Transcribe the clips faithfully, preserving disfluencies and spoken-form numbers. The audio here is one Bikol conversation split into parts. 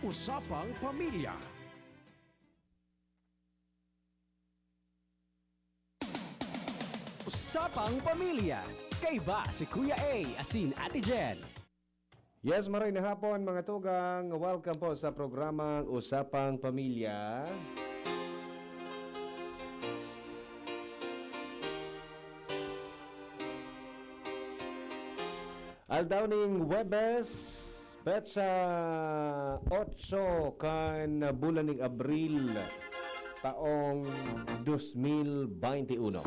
Usapang Pamilya. Usapang Pamilya. Kaiba si Kuya A asin Ate Jen. Yes, maray na hapon, mga tugang. Welcome po sa programang Usapang Pamilya. Aldaw ning Huwebes, petsa otso kan bulan ning Abril, taong dos mil baynte uno.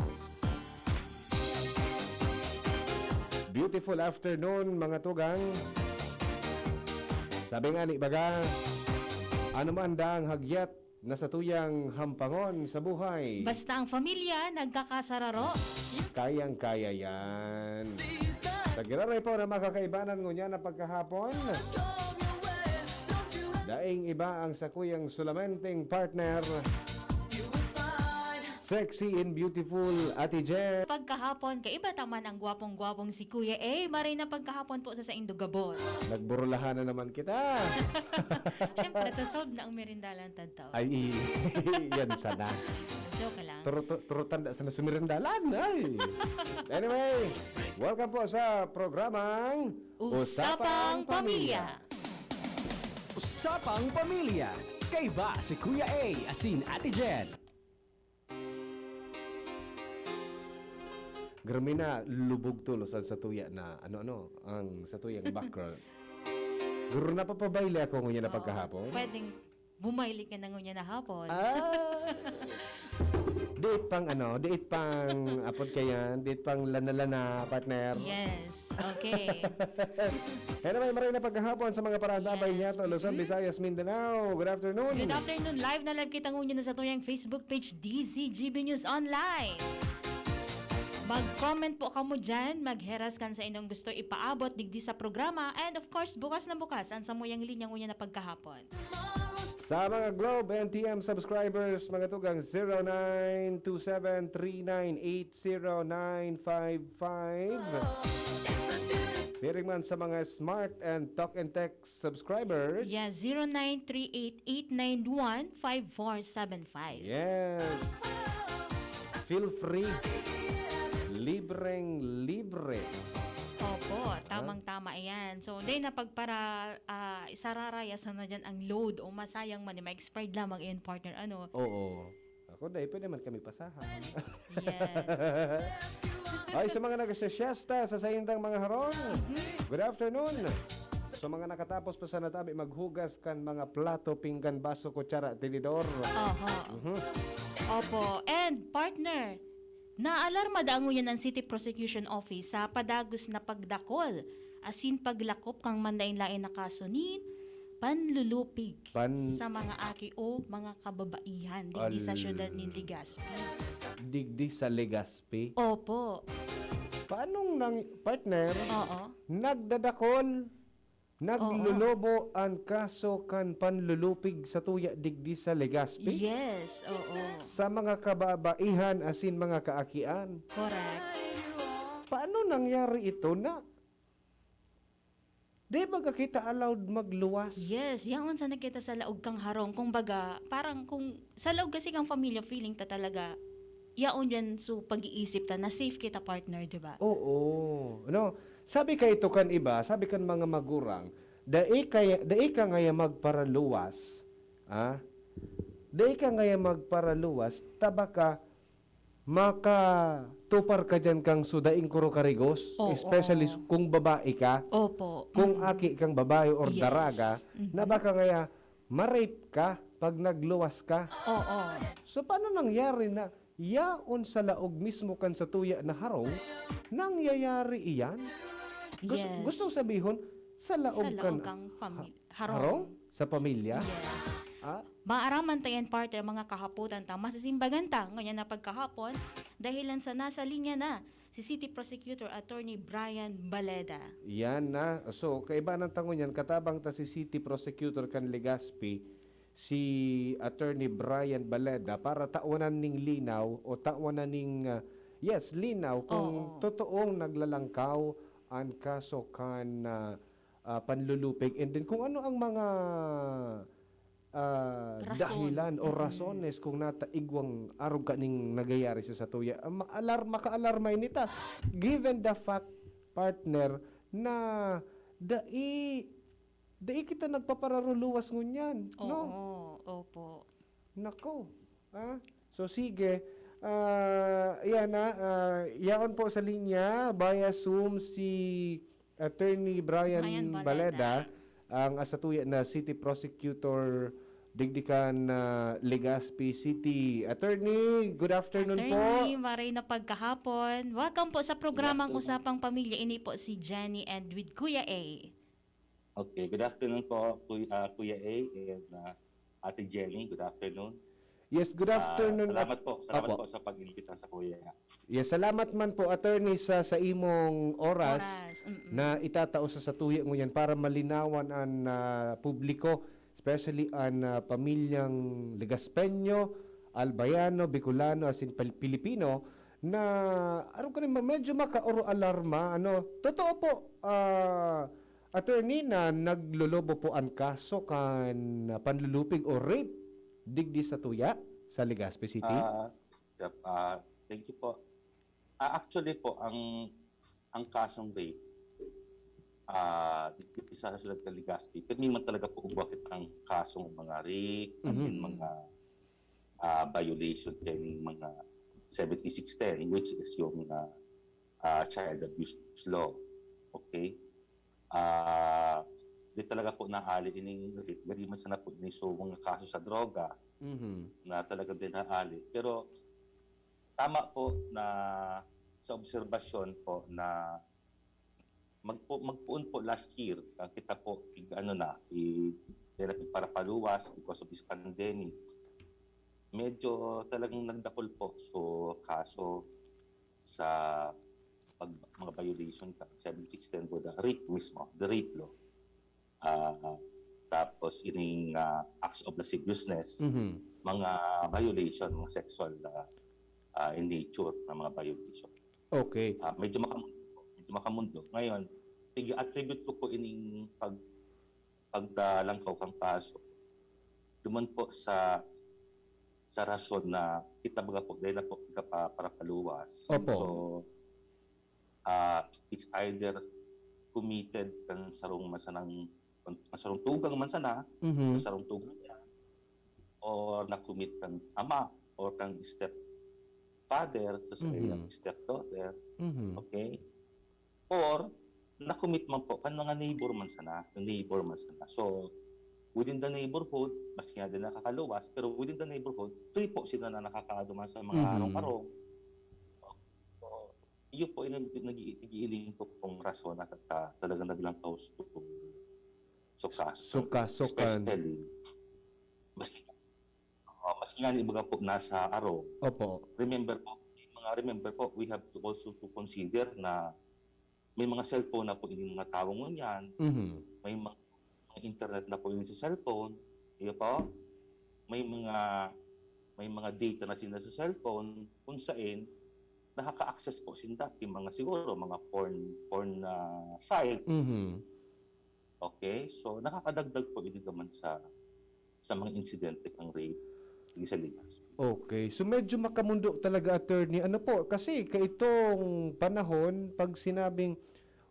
Beautiful afternoon, mga tugang. Sabi nga ni baga, ano man daang hagyat na satuyang hampangon sa buhay. Basta ang pamilya nagkakasararo. Kayang-kaya yan. Sa giraray po na makakaibanan ngunyan na pagkahapon, daing iba ang sakuyang sulamenteng partner. Sexy and beautiful, Ate Jen. Pagkahapon, kaiba ta man ang gwapong-gwapong si Kuya A. Maray na pagkahapon po sa saindo gabos. Nagburulahan na naman kita. Siyempre, tasod na ang merindalan, tadtaw. Ay, i-, yan sana. Joke lang. Turu-, tu-, turutan na sana sumirindalan. Ay. Anyway, welcome po sa programang Usapang Pamilya. Usapang Pamilya. Kaiba si Kuya A asin Ate Jen. Grabe na, lubog tulos ang satuya na, ano-ano, ang satuyang background. Guru, napapabayle ako ngunyan na Oo, pagkahapon. Pwedeng bumayle ka na ngunyan na hapon. Ah! Diit pang ano, diit pang apod kayan, diit pang lana-lana, partner. Yes, okay. Anyway, maray na pagkahapon sa mga parantabay Yes. niya, to Luzon, Mm-mm. Visayas, Mindanao. Good afternoon. Good afternoon. Live na live kita ngunyan na satuyang Facebook page, D Z G B News Online. Mag-comment po kamo dyan, magheras kan sa inyong gusto ipaabot digdi sa programa. And of course, bukas na bukas ang samuyang linya ngunyan na pagkahapon. Sa mga Globe and T M subscribers, mga tugang, zero nine two seven three nine eight zero nine five five. Siring man sa mga Smart and Talk and Text subscribers. Yeah, zero nine three eight eight nine one five four seven five. Yes. Feel free. Libreng libre. Opo, Ah. tamang-tama yan. So, di na pagpara-, ah, isararaya sana dyan ang load o masayang man, ma-expired lamang iyan, partner, ano? Oo. Ako, dai, pwede man kami pasahan. Yes. Ay, sa mga nagsisyesta sa saindang mga harong, good afternoon. Sa mga nakatapos pa sana tabi maghugas kan mga plato, pinggan, baso, kutsara, tinidor. Oho. Mhm. Opo. And, partner, naalarma daa ngunyan an City Prosecution Office sa padagos na pagdakol asin paglakop kan manlaen-laen na kaso nin panlulupig Pan- sa mga aki o mga kababaihan digdi sa Al- siyudad nin Legazpi. Digdi sa Legazpi? Opo. Paanong nang, partner? Oo. Nagdadakol, naglulubo Oo. an kaso kan panlulupig sa tuya digdi sa Legazpi? Yes, oo. Sa mga kababaihan asin mga kaakian? Correct. Paano nangyari ito na Di baga kita allowed magluwas? Yes, yaon sana kita sa laog kang harong. Kumbaga, parang kung sa laog kasi kang pamilya, feeling ta talaga, yaon yan, so pag-iisip ta na safe kita, partner, di ba? Oo. No? Sabi ka ito kan iba, sabi kan mga magurang, dai kaya, dai ka ngaya magparaluwas, ah? Dai ka ngaya magparaluwas, ta baka makatupar ka diyan kang so daing kuro karigos, Oo. especially s-, kung babae ka, Opo. kung Mm. aki kang babae or Yes. daraga, Mhm. na baka ngaya ma-rape ka pag nagluwas ka. Oo. So, paano nangyari na yaon sa laog mismo kan satuya na harong, nangyayari iyan? Gus-, Yes. gustong sabihon, sa laog Sa laog kan kang pami-, ha-, harong. harong? Sa pamilya? Yes. Ah? Maaraman ta yan, partner, mga kahapotan ta. Masisimbagan ta, ngunyan na pagkahapon, dahilan sa nasa linya na si City Prosecutor Attorney Brian Baleda. Yan na. So, kaibanan ta ngunyan, katabang ta si City Prosecutor kan Legazpi, si Attorney Brian Baleda, para tawanan ning linaw o tawanan ning, ah, yes, linaw kung Oo. totoong naglalangkaw an kaso kan, ah, ah, panlulupig. And then, kung ano ang mga dahilan o rasones kung nata igwang arog kaning nagyayari sa satuya. Ah, maalar-, makaalarma ini ta. Given the fact, partner, na dai, dai kita nagpapararuluwas ngunyan, no? Oo, opo. Nako, ah. So, sige. Ah, yan na, ah, yaon po sa linya via Zoom si Attorney Brian Brian Baleda. Baleda, ang satuya na City Prosecutor digdi kan, ah, Legazpi City. Attorney, good afternoon po. Attorney, maray na pagkahapon. Welcome po sa programang Good afternoon. Usapang Pamilya. Ini po si Jenny and with Kuya A. Okay, good afternoon po, Kuy-, ah, Kuya A and, ah, Ate Jenny. Good afternoon. Yes, good Ah, afternoon, salamat at po. Salamat opo. po sa pag-imbita sa Kuya. Yes, salamat man po, attorney, sa, sa imong oras Oras, mm. na itatao sa satuya ngunyan para malinawan an, ah, publiko, especially an, ah, pamilyang Legaspeño, Albayano, Bicolano, asin Pil-, Pilipino na, ano ka rin, medyo makaoro-alarma, ano. Totoo po, ah, attorney, na naglolobo po an kaso kan panlulupig o rape digdi satuya sa Legazpi City? Ah, Yep, ah, thank you po. Ah, actually po, ang, ang kasong rape, ah, dito sa siyudad ng Legazpi, pirmi man talaga po ugwa kitang kasong mga rape, as in Mhm. mga, ah, violation kaning mga seventy-six ten, which is yung, ah, ah, child abuse law. Okay? Ah, di talaga po naali ining rape, gari man sana po ini so mga kaso sa droga Mhm. na talagang din naali. Pero tama po na sa obserbasyon po na magpo-, magpoon po last year, ah, kita po, ig-, ano na, i-, dahil na pagparapaluwas because of this pandemic, medyo talagang nagdakol po. So, kaso sa pag-, mga violation ka, seven six ten po, the rape mismo, the rape law. Ah, tapos ining, ah, acts of lasciviousness, Mhm. mga violation, mga sexual, ah, ah, in nature na mga violation. Okay. Ah, medyo makamundo, medyo makamundo. Ngayon, tig-attribute ko po ining pag-, pagdalangkaw kang kaso duman po sa, sa rason na kita baga po, dahil na po nagkapaparapaluwas. Opo. So, ah, it's either committed kan sarong masanang, kan sarong tugang man sana, Mhm. kan sarong tugang niya, or na-commit kan ama or kan stepfather sa sarili Mhm. niyang stepdaughter. Mhm. Okay? Or na-commit man po kan mga neighbor man sana, kan neighbor man sana. So, within the neighborhood, maski nga din nakakaluwas, pero within the neighborhood, free po sila na nakakaduman sa mga Mhm. arong-arong. So, iyo po yung nag-, nag-, nag-iiling ko pong rason na ta-, talagang naglangkaw so, so kaso. So kaso kan Especially, maski, oh, maski nga yung iba po nasa arong. Opo. Remember po, yung mga remember po, we have to also to consider na may mga cellphone na po yung mga tao ngunyan. Mhm. May mga, mga internet na po yun sa cellphone. Iyo po. May mga, may mga data na sila sa cellphone kung saan nakaka-access po sinda yung mga, siguro, mga porn, porn, ah, sites. Mhm. Okay? So, nakakadagdag po ini naman sa, sa mga insidente kang rape dito sa Legazpi. Okay. So, medyo makamundo talaga, attorney. Ano po, kasi kaitong panahon, pag sinabing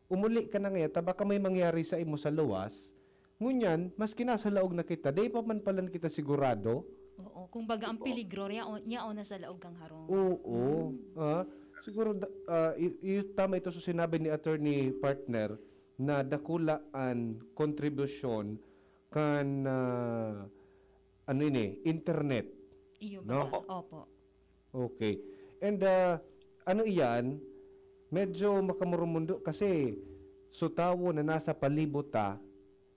umuli ka na ngaya, ta baka may mangyari sa imo sa luwas, ngunyan, maski nasa laog na kita, di pa man pala kita sigurado. Oo, kung baga ang Opo. peligro, yaon, yaon na sa laog kang harong. Oo. Hmm. Ah, siguro, da-, ah, i-, i-, tama ito sa sinabi ni attorney, partner, na dakula an kontribusyon kan, ah, ano ini, internet. Iyo No? ba? Opo. Okay. And, ah, ano iyan, medyo makamurumundo kasi so tawo na nasa palibot ta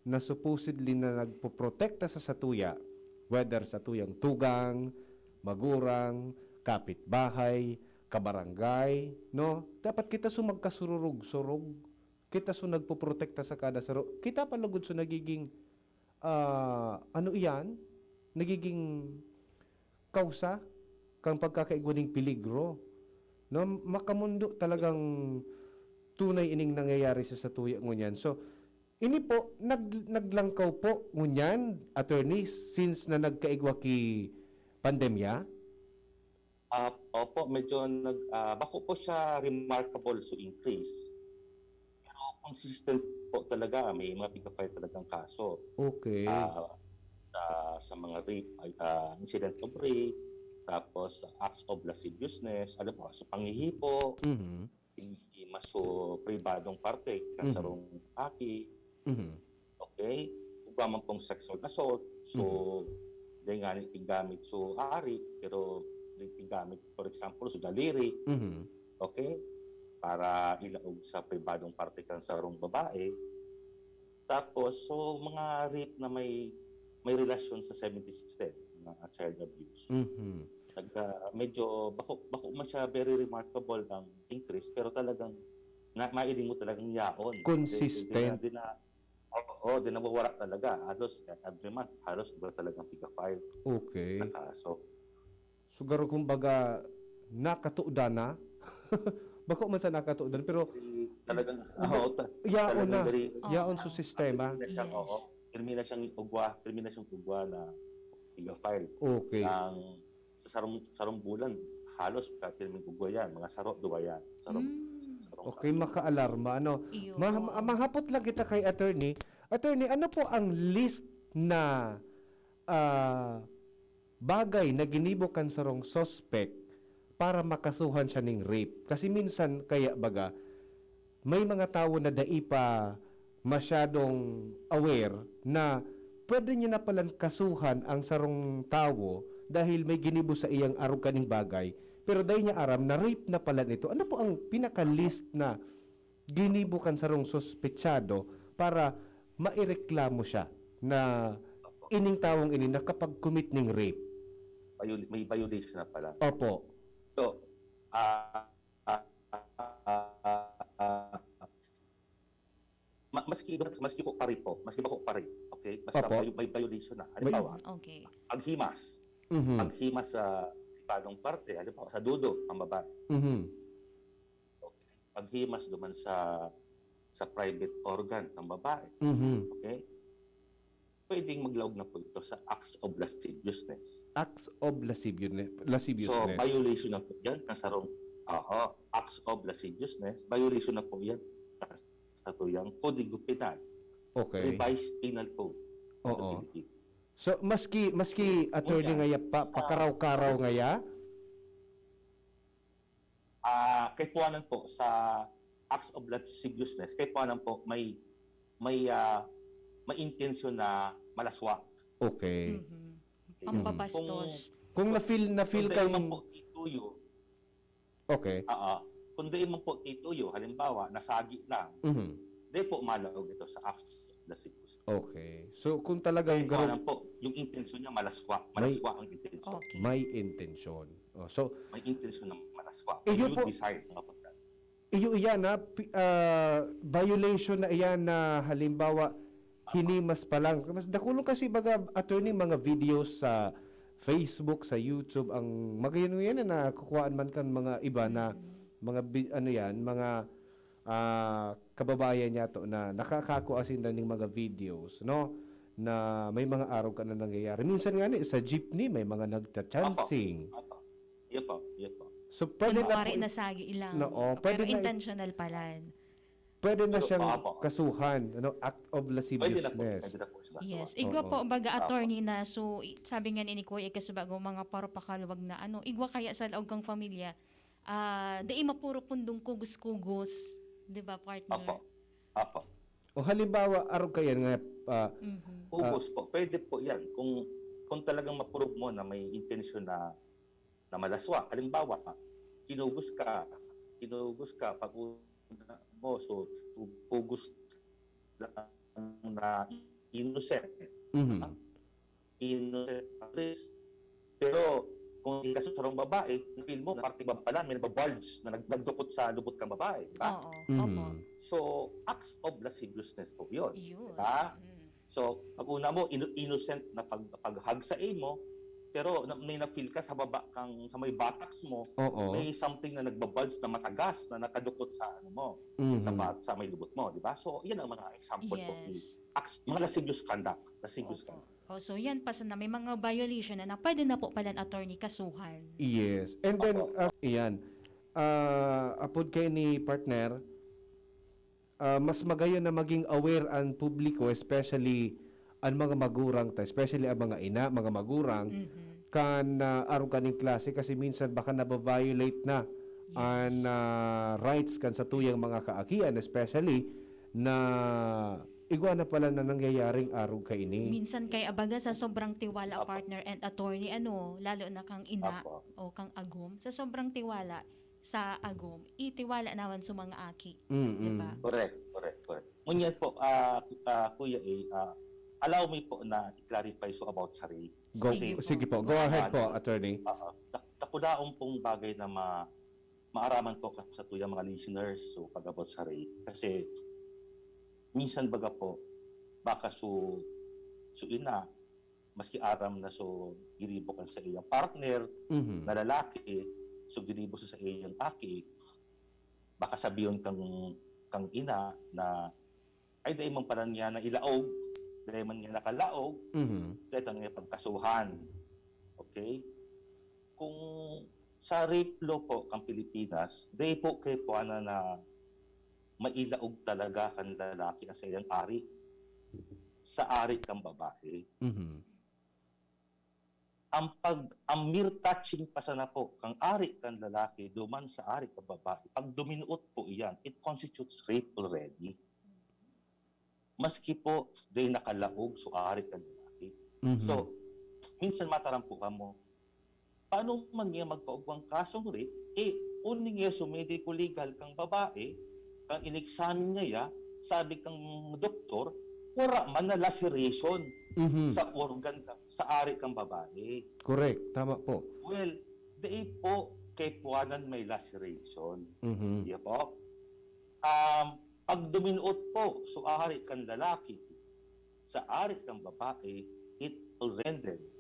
na supposedly na nagpoprotekta sa satuya, whether satuyang tugang, magurang, kapitbahay, kabarangay, no? Dapat kita so magkasururog-surog. Kita so nagpoprotekta sa kada saro. Kita pa lugod so nagiging, ah, ano iyan? Nagiging kausa kan pagkakaigwa ning peligro. No? Makamundo talagang tunay ining nangyayari sa satuya ngunyan. So, Ini po, nag-, naglangkaw po ngunyan, attorney, since na nagkaigwa ki pandemya? Ah, opo, medyo nag-, ah, bako po siya remarkable sa increase. Pero consistent po talaga, may mga piga-file talagang kaso. Okay. Ah, sa, sa mga rape, ay, ah, incident of rape, tapos acts of lasciviousness, alam mo, sa panghihipo, Mhm. paghihimas sa pribadong parte kan Mhm. sarong aki. Mhm. Okay? Ugwa man pong sexual assault. So, Mhm. dai ngani piggamit sa ari, pero dai piggamit, for example, sa daliri. Mhm. Okay? Para ilaog sa pribadong parte kan sarong babae. Tapos, so, mga rape na may, may relasyon sa seventy-six ten, mga child abuse. Mhm. Nagka-, medyo bako, bako man siya very remarkable ang increase, pero talagang na, mailing mo talagang yaon. Consistent. Di, di na, di na, oo, di nawawala talaga. Halos every month, halos iba talagang piga-file Okay. na kaso. So, garo kumbaga, nakatudan na? Bako man sa nakatudan, pero Talagang, Ba-, oo, ta-, yaon talagang na. Very, Oo. Yaon sa sistema. Pirmi na siyang, Yes. oo. Pirmi na siyang ugwa, pirmi na siyang ugwa na piga-file. Okay. Ang sa sarong, sarong bulan, halos ka-, pirming ugwa yan. Mga saro, duwa yan. Sarong, Mm. sarong Okay, kaso. Makaalarma, ano? Iyo. Ma-, ma-, mahapot lang kita kay attorney. Attorney, ano po ang least na, ah, bagay na ginibo kan sarong suspect para makasuhan siya ning rape? Kasi minsan, kaya baga, may mga tawo na dai pa masyadong aware na pwede niya na palan kasuhan ang sarong tawo dahil may ginibo sa iyang arog kaning bagay, pero dai niya aram na rape na palan ito. Ano po ang pinaka-least na ginibo kan sarong suspetsado para maireklamo siya na ining tawong ini nakapag-commit ning rape? Viol-, may violation na pala. Opo. So, ah, ah, ah, ah, ah, ma-, maski, maski po pa rin po, maski bako pa rin, okay? Basta Opo. may, may violation na. May Halimbawa, Mm, okay. paghimas. Mhm. Paghimas sa pribadong parte, halimbawa, sa dudo, ang babae. Mhm. Okay. Paghimas duman sa, sa private organ ng babae. Mhm. Okay? Pwedeng maglaog na po ito sa acts of lasciviousness. Acts of lasciviousne-, So, lasciviousness. violation na po yan ng sarong, oo, acts of lasciviousness, violation na po yan sa, sa tuyang Kodigo Penal, Okay. Revised Penal Code of the Oo. Philippines. So, maski, maski, attorney, Ngunyan, ngaya pa, sa pakaraw-karaw ngaya? Ah, kaipuhanan po sa acts of lasciviousness, kaipuhanan po may, may, ah, may intensyon na malaswa. Okay. Mhm. Ayun. Pambabastos. Kung, Kung na-feel, na-feel kung dai man kang po tituyo, Okay. Oo. Kung dai man po tituyo, halimbawa, nasagi lang, Mhm. dai po malaog ito sa acts of lasciviousness. Okay. So, kung talagang Kaipuhanan garu- po, yung intensyon niya malaswa. May Malaswa ang intensyon. Okay. May intensyon. Oh, so, May intensyon na malaswa. Iyo May po, desire na pagkain. Iyo iyan na, pi-, ah, violation na iyan na halimbawa, Ah. hinimas pa lang. Mas dakulon kasi baga, attorney, mga videos sa Facebook, sa YouTube, ang magayon yan na nakukuhaan man kan mga iba na Mm. mga bi-, ano yan, mga, ah, kababayan niya to na nakakakua sinda ning mga videos, no? Na may mga arog ka na nangyayari. Minsan nga ni, sa jeepney, may mga nagcha-chancing. Apo. Apo. Iyo po, iyo po. So, pwede Kunwari, na po i-, nasagi lang. Oo, Pero pwede na i-, intentional palan. pwede na Pero, siyang opo. kasuhan, ano, act of Pwede na po, lasciviousness. pwede na po siya. Yes. Opo. Igwa po, Oo. baga, Opo. attorney na, so, i-, sabi nga ni Kuya, ikasubago, mga parupakalwag na, ano, igwa kaya sa laog kang pamilya, ah, dai mapuro pundong kugos-kugos, di ba, partner? Opo. Opo. O halimbawa, arog kayan nga, ah, Mhm. Kugos ah, po, pwede po yan. Kung, kung talagang ma-prove mo na may intensyon na, na malaswa. Halimbawa, kinugos ka, kinugos ka, pag una mo, so, tu-, kugos lang na innocent. Mhm. Innocent at least. Pero kung ikaso sarong babae, na-feel mo, parte ba pala, may nagbabulge na nag-, nagdukot sa lubot kang babae, di ba? Oo, Mhm. opo. So, acts of lasciviousness po yun, Yun. di ba? Mm. So, pag una mo, ino-, innocent na pag-, pag-hug sa imo, Pero na, may na-feel ka sa baba kang, sa may buttocks mo, Oo. may something na nagbabulge na matagas na nakadukot sa ano mo, Mhm. sa bat, sa may lubot mo, di ba? So, yan ang mga example po. Yes. Acts, mga lascivious conduct. Lascivious Opo. conduct. Oh, so yan, pasa na may mga violation na, na pwede na po pala, attorney, kasuhan. Yes. And then, Opo. uh, iyan, uh, apod kay ni partner, uh, mas magayon na maging aware ang publiko, especially ang mga magurang ta, especially ang mga ina, mga magurang, Mhm. kan uh, arog kaning klase kasi minsan baka naba-violate na Yes. ang uh, rights kan satuyang mga kaakian, especially na igwa na pala na nangyayaring arog kaini. Minsan kay abaga sa sobrang tiwala, Apo. partner and attorney, ano, lalo na kang ina Apo. o kang agom, sa sobrang tiwala sa agom, itiwala naman sa mga aki. Mm-mm. Diba? Correct, correct, correct. Ngunyan po, ah, ah, Kuya A, ah, allow me po na i-clarify so about sa rape. Go, Sige sige, po. po. Go ahead po, attorney. Oo. Ta-, takudaon pong bagay na ma maaraman po ka sa tuyang mga listeners so pag-abot sa rape. Kasi minsan baga po, baka so, so ina, maski aram na so giribo kan sa iyang partner Mhm. na lalaki, so giribo sa, sa iyang aki, baka sabiyon kang, kang ina na, "Ay, dai man pala niya na ilaog, dai man niya nakalaog, Mhm. dai ta niya pagkasuhan." Okay? Kung sa rape law po kang Pilipinas, dai po kay kuana na mailaog talaga kan lalaki ang sa iyang ari. Sa ari kang babae. Mhm. Ang pag, ang mere touching pa sana po kang ari kan lalaki duman sa ari kan babae, pag duminuot po iyan, it constitutes rape already. Maski po dai nakalaog so ari kan lalaki. Mhm. So, minsan mataram po kamo, paano man niya magkaugwang kasong rape? Eh, uning niya so medico-legal kang babae, kang inexamine niya, sabi kang doktor, wala man na laceration Mhm. sa organ ka, sa ari kang babae. Correct. Tama po. Well, dai po kay puwanan may laceration. Mhm. Iya po. Um, pag duminuot po so ari kan lalaki sa ari kan babae, it will render